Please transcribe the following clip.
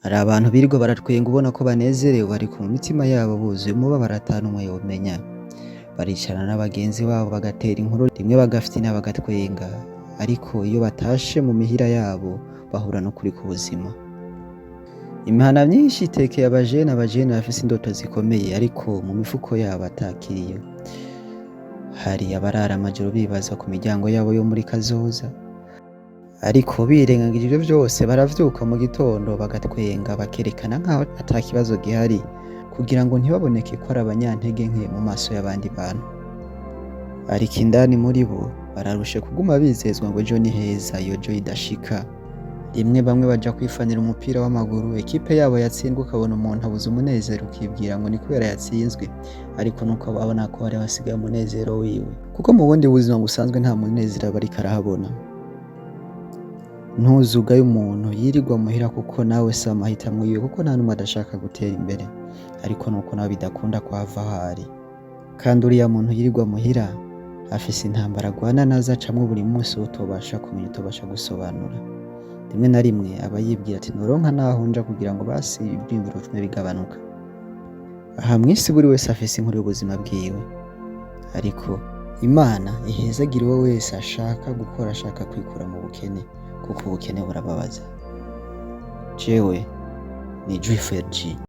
Hari abantu birirwa baratwenga ubona ko banezerewe, ariko mu mitima yabo buzuye umubabaro ata n'umwe yomenya. Baricarana n'abagenzi babo bagatera inkuru, rimwe bagafyina, bagatwenga, ariko iyo batashe mu mihira yabo bahura n'ukuri k'ubuzima. Imihana myinshi itekeye abajene bafise indoto zikomeye, ariko mu mifuko yabo atakiriyo. Hari abarara amajoro bibaza ku miryango yabo yo muri kazoza, ariko birengagije ivyo vyose baravyuka mu gitondo bagatwenga, bakerekana nkaho ata kibazo gihari, kugira ngo ntibaboneke ko ari abanyantege nke mu maso y'abandi bantu. Ariko indani muri bo bararushe kuguma bizezwa ngo ejo ni heza, iyo jo idashika. Rimwe bamwe baja kwifanira umupira w'amaguru, ekipe yabo yatsindwa, ukabona umuntu abuze umunezero, ukibwira ngo ni kubera yatsinzwe, ariko nuko abona ko hari hasigaye umunezero wiwe, kuko mu bundi buzima busanzwe nta munezero aba ariko arahabona. Ntuzugaye umuntu yirirwa muhira, kuko nawe si amahitamo yiwe, kuko nta n'umwe adashaka gutera imbere, ariko nuko nawe bidakunda kuhava aho ari. Kandi uriya muntu yirirwa muhira afise intambara agwana nazo, acamwo buri munsi, utobasha kumenya, utobasha gusobanura. Rimwe na rimwe aba yibwira ati: "Noronka naho nja kugira ngo basi ivyiyumviro bitume bigabanuka." Aha mw'isi buri wese afise inkuru y'ubuzima bwiwe, ariko Imana ihezagire uwo wese ashaka gukora, ashaka kwikura mu bukene, kuko ubukene burababaza. Jewe ni G.